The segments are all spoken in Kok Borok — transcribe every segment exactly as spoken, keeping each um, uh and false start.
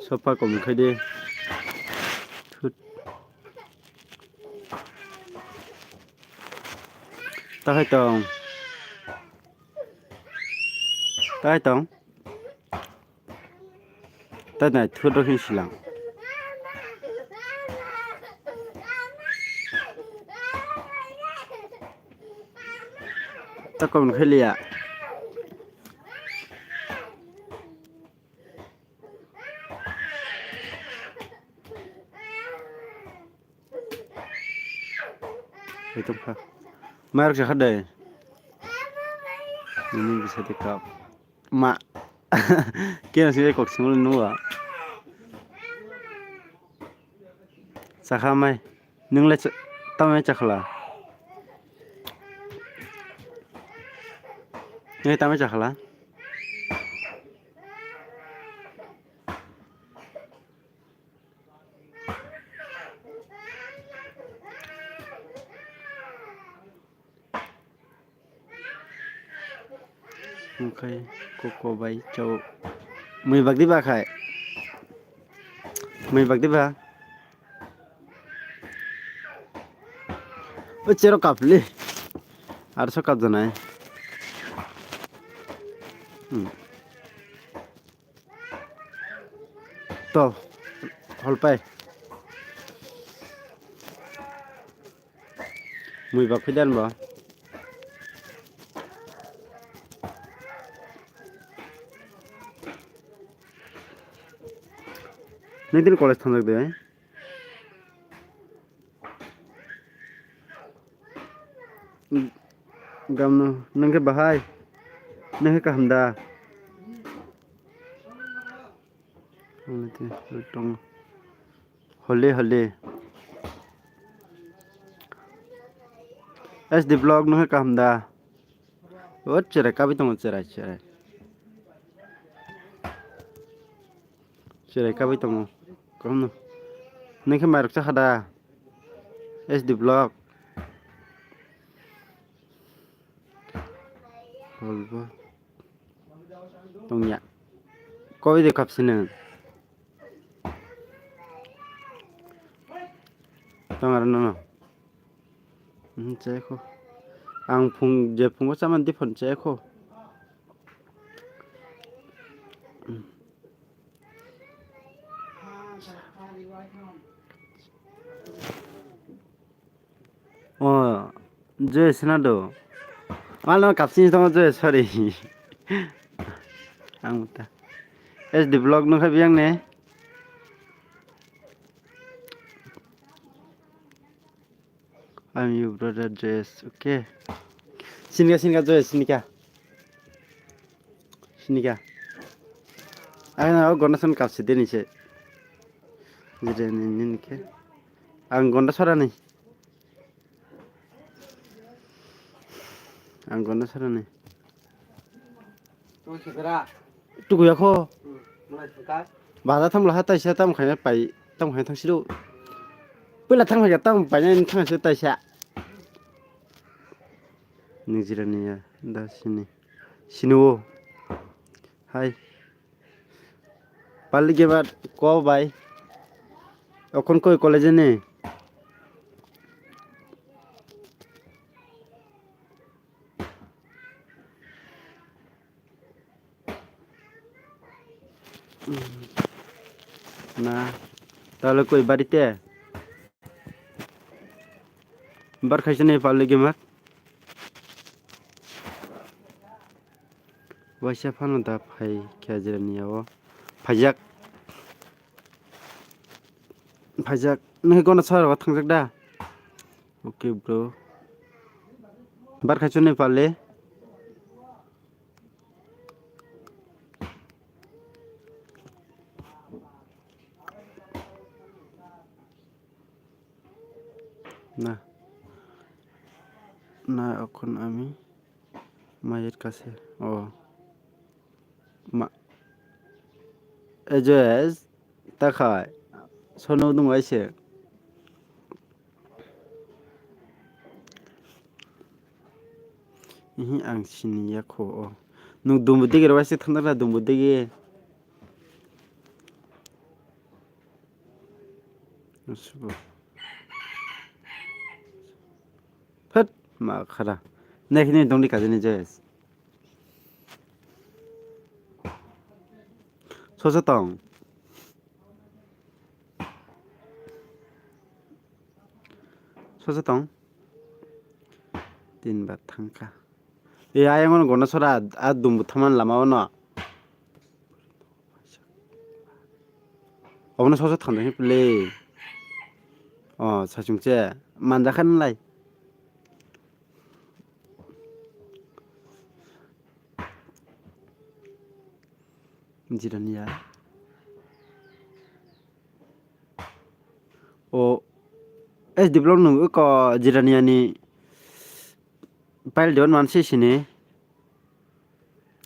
Sopa kom khai de. Thut. Ta khai tong. Ta khai tong. Ta nai thut rok hin silang. Ta kom khai liya. Bai tongkha. Mayok jakha de. Nini bisa de kap. Ma. Kena sini kok singul nua. Sakha mai. Nung le tamai chakhala. Nung tamai chakhala. Oke, koko bai chao. Mui bak diba khai? Mui bak diba? O chero kapli. Arso kap janai. Hmm. To, holpai. Mui bak phidan bo. Nini college thangjak de? Gamno, nang khe bahai? Nang khe kaham da? Hole, hole. S D vlog, nang khe kaham da? O cherai, kabi tongo, cherai, cherai. Cherai kabai tongo. Kaham no. Nini khe mairok chakha da? S D vlog. Holbo. Tongya. Koi de kapsini. Tong aro no. Hmm, chai kho. Ang phung, je phungo chamani diphon chai kho. O, je sina do. Malo kapsini tongo je, sorry. Ang ta. S D vlog no khabi ang ne. I'm your brother Joyesh, okay? Sinika, sinika, Joyesh, sinika. Sinika. Ang na o Gonda son kapsi deni se. Jide ni, ni, ni ke. Ang Gonda sora ni. Ang Gonda sora ni. Tukuya kho. Baza thamla ha taisa tam khaina pai, tam khaina thang siro. Pwla thang khaika tam paina thang siro taisa. Nijira niya da sini. Sini o. Hai. Pali gebat ko bai. Okon koi college ni. Na, talo koi barite? Bar khaisa ni pali gemat. Waisa phano da phai khe jira ni yawo. Phaijak. Phaijak. Nang kono sar wa thangjak da? Okay, bro. Bar khaisa ni pali. না, না, এখন আমি মায়ের কাছে। ও, মা, এই যে, তাকায়, sono dum aise. Ihi, ang sini ya kho, o. Nwng dumbu digi rw aise thangna la dumbu digi. Subo. Phet, ma khara. Naikhe nini dongdi kajani je. Sosa tong. Sosa tong. Tin bar thangkha. E, ayang ono gona sora, a dumbu thaman lama ono. Obono sosa thangdang phle. O, sachung che. Manjakha nalai. Jirania. O, S D vlog nung ko Jirania ni pile don man se sini.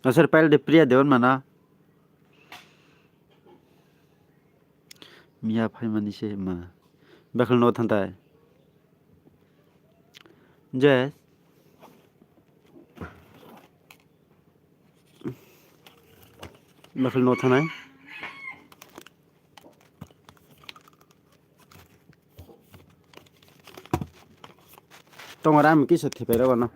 Asar pile de Priya don mana. Miya phaimani se ma. Bakhal no thantai. Jai. Bakhal no thanai. Tongo ram kisa thipai rogo no.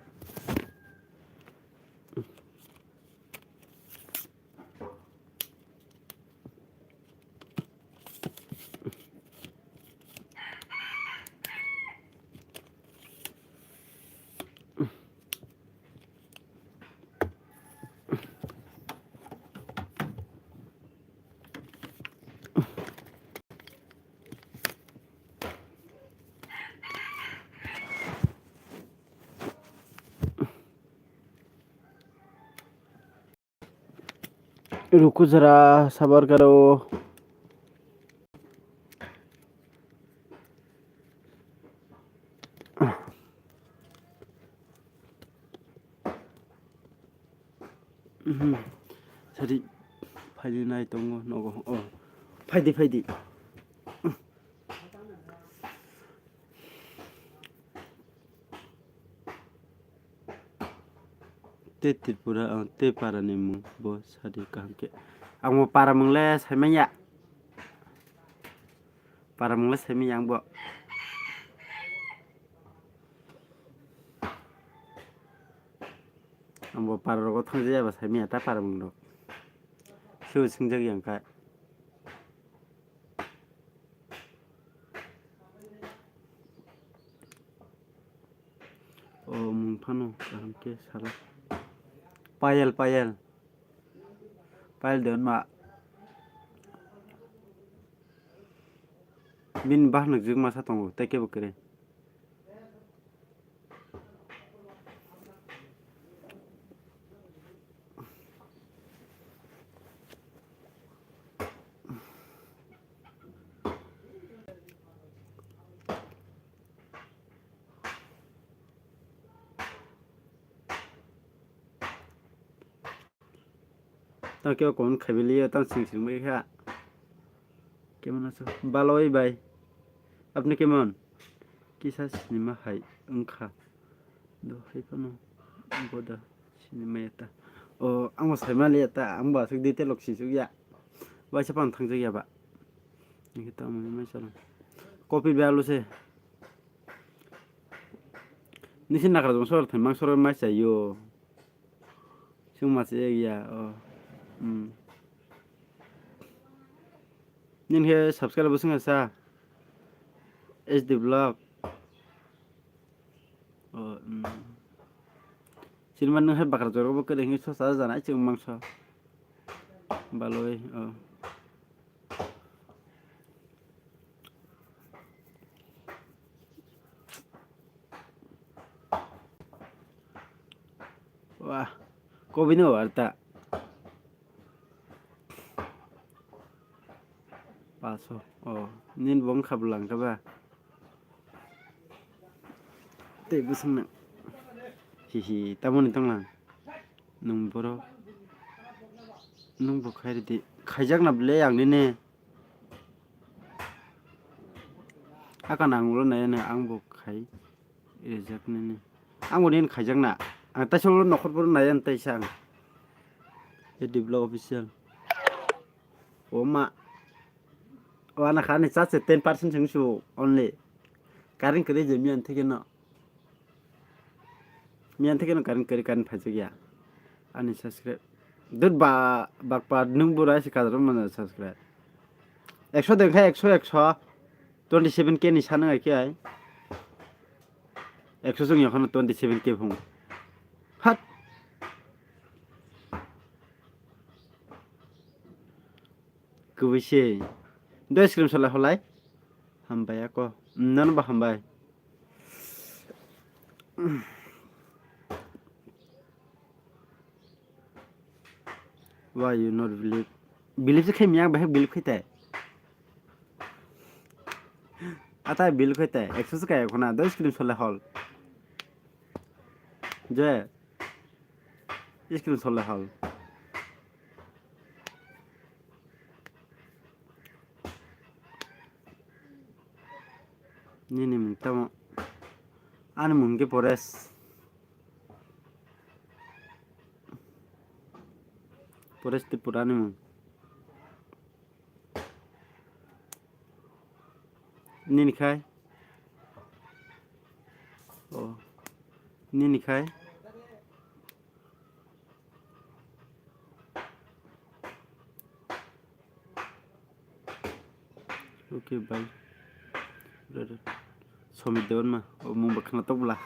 Ruku jara sabar karo. Mhm. Sadi phaidi nai tongo nogo. Oh. Phaidi, phaidi. Tei Tripura, oh, tei para ni mung bo sadi kaham khe. Ang bo para mung le saimanya. Para mung le saimanya ang bo. Ang bo para rogo thang jaya ba saimanya ta para mung rok. Su singjak yang kha. O mung phano kaham khe sala. Payel, Payel. Payel de ma. Bini bah nukjwk masa tongo, tei kebo kwrwi. Tang khe o comment khaibili o, tang sing sing bai kha. Kemon aso? Baloi bai. Apni kemon? Kisa sinima hai wngkha. Do hai phano boda sinima ya ta. O, ang bo saima liya ta, ang bo aswk detail rok sisuk ya. Waisa phano thangjak ya ba. Nini tamo mai chalo. Copy bai alu se. Nisi nakra jong sor thai mang sor mai chayo. Chwng ma se ya, oh. Hmm. Nini khe subscribe bo swngya sa? S D vlog. Oh, hmm. Sinima nung hai bakra jorok bo kwrwi hinwi sosa jana chwng mangso. Baloi, oh. Wah, kobini warta. Paso, oh, nin bong khablang kaba. Tei bwswngno. Hihi, tamoni tonglang. Nwng borok. Nwng bo khai ridi. Khaijakna bwle ang nini. Aka nang ulo nai ano ang bo khai rijak nini. Ang bo nini khaijakna. Ang taisa ulo nokhor phuru nai ano taisa ang. Edit vlog official. O ma. O ana kha ani charge ten percent se wngsu only. Current kwrwi je miyan theke no. Miyan theke no current kwrwi, current phaijak ya. Ani subscribe. Dut ba bakpa nwng bura se kadro mano subscribe. Ekso de kha ekso, ekso. Twenty seven K ni sana ngai khe ai. Ekso song yakhano twenty seven K phung. Hat. Kubui se. Do screenshot lai holai. Hambai ako. Nono ba hambai. Why you not believe? Believe se khe miya bahai believe khai tai. Ata believe khai tai. Exercise kaya khuna do screenshot lai hol. Je. Screenshot lai hol. Nini mung tamo. Ani mung ke Pores. Pores Tripura ni mung. Nini khai. Oh. Nini khai. Okay, bye. Brother. Somit Debbarma. Oh, mung bakha na tokbla.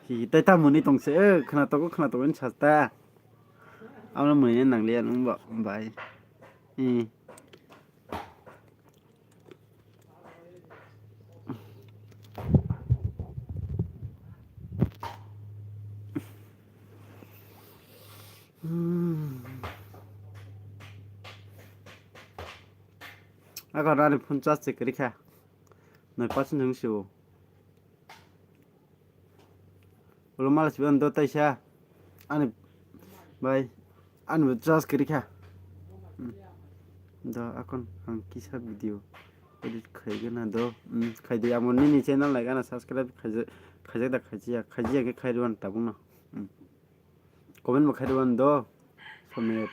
Hi, tai ta muni tong se, eh, khna togo, khna togo ni sasta. Amo muni nang liya nung ba, bai. Eh. Hmm. Ako rani phone charge se kwrwi kha. Noi percent wng sio. Ulo mala sibi ang do taisa. Ani bai. Ani bo charge kwrwi kha. Hmm. Do akon ang kisa video edit khaigana do. Hmm, khaidi amo nini channel lai gana subscribe khaijak, khaijak da khaijiya. Khaijiya khe khairwan tabukno. Hmm. Comment bo khairwan do. Somit.